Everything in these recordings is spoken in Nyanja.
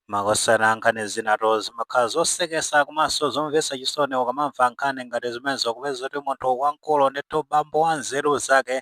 Makosana, nkhani zinato zimakhala zosekesa komanso zomvetsa chisoni ukamamva nkhani ngati zimenezo, kupeza kuti munthu wamkulu ndithu, bambo wa nzeru zake,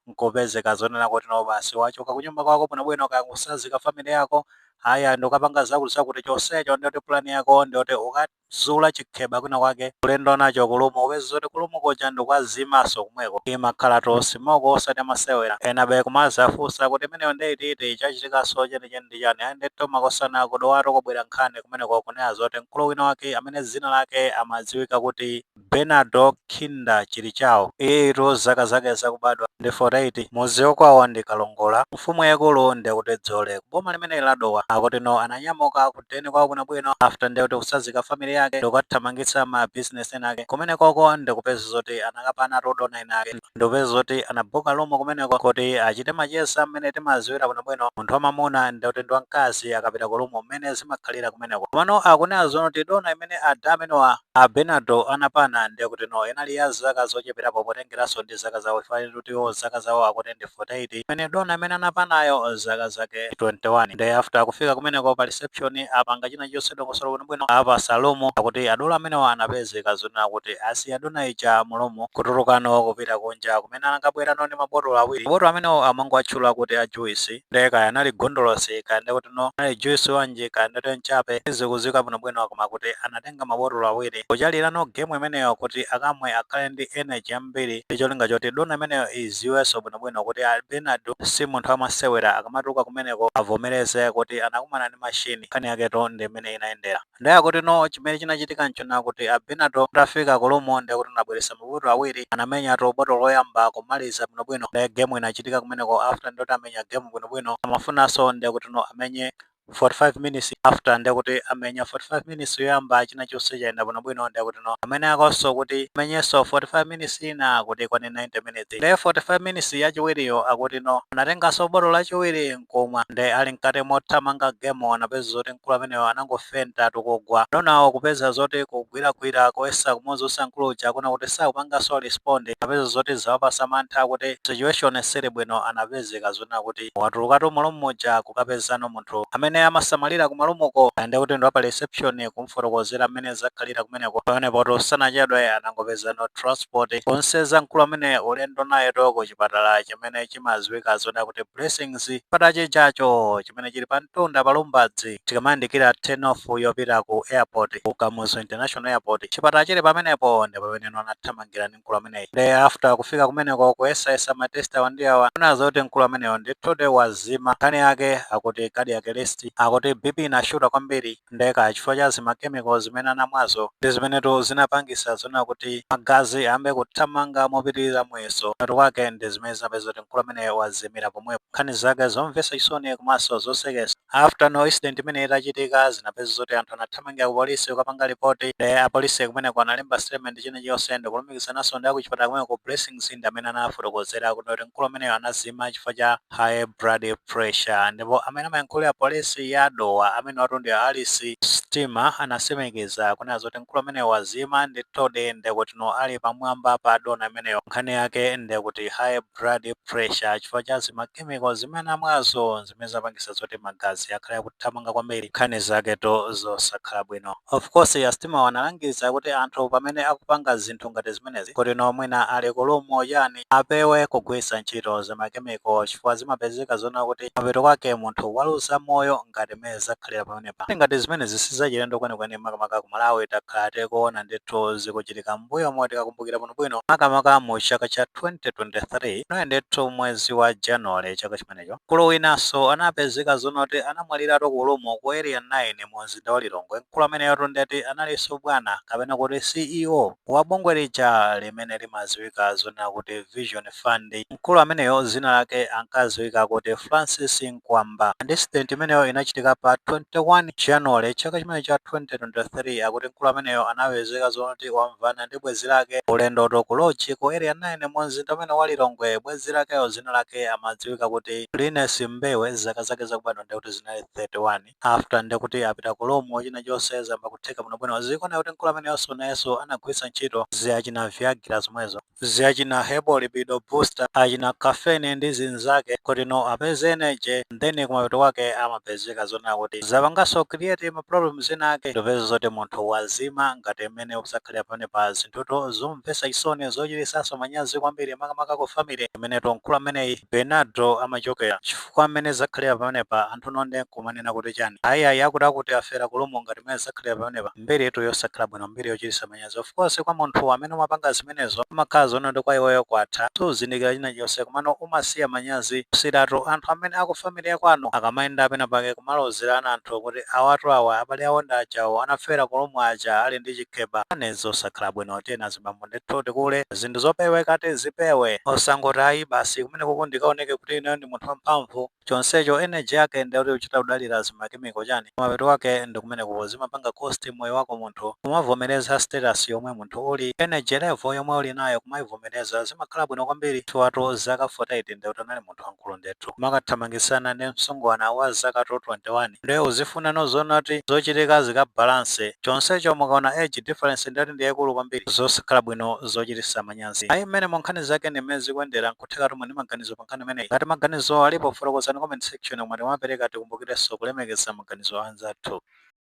nkupezeka zonena kuti no, basi, wachoka kunyumba kwako bwinobwino, kakusazika family yako, haya, ndikapanga zakuti zakuti, chonsecho ndiyoti plan yako ndiyoti ukazula chikheba kwina kwake, ulendo nacho ku room, upeza kuti ku room kuja ndikukazimaso kumweko. Imakhala tosimoko, osati amasewera. Ena be kumazafunsa kuti imeneyo ndeyititi, chachitikaso chenicheni ndi chani? Ayi ndithu, makosana, kudowato kubwera nkhani kumeneko kunena zoti mkulu wina wake amene dzina lake amadziwika kuti Bernardo Kinda Chilichawo, iyetu zaka zake zakubadwa ndi 48, muzi wakwawo ndi Kalongola, mfumu yakulu ndikuti Dzole, boma limene ladowa. Akuti no, ananyamuka kuteni kwawo bwinobwino after ndikuti kusazika family yake, ndikukathamangitsa ma business ena ake kumenekoko, ndikupeza zoti anakapana dona ena ake, ndikupeza zoti anabuka room kumeneko kuti achite machesa. Mmene timaziwira bwinobwino, munthu wamamuna ndikuti ndi wamkazi akapita ku room, mmene zimakhalira kumeneko. Komano akunena zoti dona imene ada amenewa a Bernardo anapana ndikuti no, inali ya zaka zocheperapo potengeranso ndi zaka zawo, ifanire kuti iwo zaka zawo akuti ndi 48, imene dona imene anapanayo zaka zake 21. Ndi after kufika kumeneko pa reception, apanga china chonse dongosolo bwinobwino, apa sa room, akuti adolo amenewa anapezeka zonena kuti asiya dona ija mu room, kutulukano kupita kunja kumene anakabwera no ndi mabotolo awiri. Mabotolo amenewo amango atchula kuti a juice, ndi kaya anali gondolosi, kaya ndikuti no, anali juice wanji, kaya ndikuti nchape, zikuziwika bwinobwino, koma kuti anatenga mabotolo awiri kuchalirano game imeneyo kuti akamwe, akhale ndi energy yambiri, ndi cholinga choti dona imeneyo iziwenso bwinobwino kuti a Bernardo si munthu amasewera. Akamatuluka kumeneko avomereze kuti anakumana ndi mashini. Nkhani yaketo ndi imene inayendera. Ndiye akuti no, chimene chinachitika nchona kuti a Bernardo atafika ku room, ndiye kuti anabweretsa mabotolo awiri, anamenya to botolo loyamba kumaliza bwinobwino, ndiye game inachitika kumeneko. After ndoti amenya game bwinobwino, amafunanso ndiye kuti no, amenye 45 minutes. After ndekuti amenya 45 minutes yoyamba, china chonse chayenda bwinobwino, ndekuti no, amene akonso kuti amenyenso 45 minutes ina kuti ikwane 90 minutes. Nde 45 minutes yachiwiriyo, akuti no, anatenganso botolo lachiwiri nkumwa. Nde ali mkati mothamanga game, anapeza zoti mkulu ameneyo anangofenta tukugwa. Donawo kupeza zoti kugwiragwira, kuyesa kumuzunsa mkulu uja, kuna kuti sakupanganso respond. Apeza zoti zawapasa mantha kuti situation sili bwino. Anapezeka zona kuti watulukatu mu room muja, kukapezano munthu amene amasamalira kuma roomko, ande kuti ndi pa reception, kumfotokozera mmene zakhalira kumeneko. Pamenepo sanachedwe, anangopezano transport konseza mkulu amene, ulendo naye to ku chipatala chimene chimadziwika zona kuti Blessings, chipatala chijacho chimene chili pa mtunda pa Lumbadzi, tikamayandikira turn off yopita ku airport, ku Kamuzu International Airport. Chipatala chili pamenepo, ndi pamene anathamangira ndi mkulu ameneyi. Ndi after kufika kumeneko, kuyesayesa ma test awa ndi awa, ona zoti mkulu ameneyo ndithudi wazima. Nkhani yake akuti cardiac arrest, akuti BP inashuta kwambiri, ndeka chifukwa cha zima chemicals zimene anamwazo ndi zimenetu zinapangisa zona kuti magazi ayambe kuthamanga mopitirira muyeso. Mutu kwake ndi zimene zinapeza kuti mkulu ameneyo wazimira pomwepo. Nkhani zake zomvetsa chisoni komanso zosekesa. After no incident imene itachitika, zinapeza zoti anthu anathamangira ku polisi kukapanga ripoti. Ndi apolisi kumeneko analemba statement, china chonse, ndikulumikizananso ndi akuchipatala kumene ku Blessings, ndi amene anafotokozera kuti mkulu ameneyo anazima chifukwa cha high blood pressure. Ndipo amene amayankhulira polisi ya Dowa, amene watu ndi Alice Stima, anasimikiza kunena zoti mkulu ameneyo wazima ndithudi, ndikuti no, ali pamwamba pa dona ameneyo. Nkhani yake ndikuti high blood pressure chifukwa cha zima chemical zimene amwazo, zimene zapangisa zoti magazi akhale akuthamanga kwambiri. Nkhani zaketo zosakhala bwino. Of course, a Stima analangiza kuti anthu pamene akupanga zinthu ngati zimenezi, kuti no, mwina ali ku room yani, apewe kugwiritsa ntchito zima chemical, chifukwa zimapezeka zona kuti mapeto kwake munthu waluza moyo ngati mmene zakhalira pamenepa. Ngati zimene zisizachilendo kwenikweni, makamaka ku Malawi, takhala tikuona ndithu zikuchitika mbuyo mo. Tikakumbukira bwinobwino, makamaka mu chaka cha 2023, naye ndithu mwezi wa January chaka chimenecho, mkulu winanso anapezeka zonoti anamwaliratu ku room ku Area 9 mu mzinda wa Lilongwe. Mkulu ameneyotu ndeti analinso bwana kapena kuti CEO wa bungwe lija limene limadziwika zonena kuti Vision Fund. Mkulu ameneyo zina lake ankadziwika kuti Francis Nkwamba. And incident imeneyo inachitika pa 21 January chaka chimenecho. chimene cha 2023, akuti mkulu ameneyo anapezeka zoti wamvana ndi bwenzi lake ulendoto ku lodge ku Area 9 mu mzinda umene wa Lilongwe. Bwenzi lakeyo zina lake amadziwika kuti Linus Mbewe, zaka zake zakubadwa ndikuti zinali 31. After ndikuti apita ku room, china chonse zamba kutheka bwinobwino, zikuoneka kuti mkulu ameneyonso nayenso anagwiritsa ntchito ziyachina Viagra zomwezo, ziyachina herbal libido booster, achina caffeine ndi zinzake, kuti no apeze energy. Then kumapeto kwake amapezeka zonena kuti zapanganso create ma problems ena ake, ndopeza zoti munthu wazima ngati mmene usakhalira pamene pa. Zinthuto zomvetsa chisoni, zochitisanso manyazi kwambiri, makamaka ku family imeneto mkulu ameneyi Bernardo amachokera, chifukwa mmene zakhalira pamenepa, anthu nonde kumanena kuti chani? Ayi, akuti afera ku room. Ngati mmene zakhalira pamenepa, mbiri itu yosakhala bwino, mbiri yochititsa manyazi. Of course, kwa munthu amene umapanga zimenezo, umakhala zoona ndi kwa iweyo kwatha, suzindikira china chonse, komano umasiya manyazi kusiratu anthu amene aku family yakwanu akamayenda pena pake kumalozerana anthu kuti awatu awa abale awo ndi ajawo anafera ku room aja ali ndi chikheba. Ane zosakhala bwino. Tena zibambo ndithu tikule, zinthu zopeweka tizipewe, osangoti ayi basi, kumene kuku ndikaoneke kuti ineyo ndi munthu wamphamvu, chonsecho energy yake ndikuti uchita kudalira zimakemiko chani. Mapeto wake ndi kumene kuko zimapanga cost moyo wako. Munthu kumavomereza status yomwe munthu uli, energy level yomwe uli nayo kumayivomereza, zimakhala bwino kwambiri. Tiwatu zaka 48 ndikuti anali munthu wamkulu ndithu, makathamangisana ndi msungwana wa zaka 21, ndiye uzifuna nozona kuti zochitika zikabalance, chonsecho mukaona age difference ndiyoti ndi yaikulu kwambiri. Zosakhala bwino, zochititsa manyazi. Ayi, mmene mu nkhani zake ndi mmene zikuyendera. Nkutheka tomwe ndi maganizo pa nkhani imeneyi. Ngati maganizo alipo, fotokozani comment section omwe timapereka. Tikumbukirenso kulemekeza maganizo anzathu.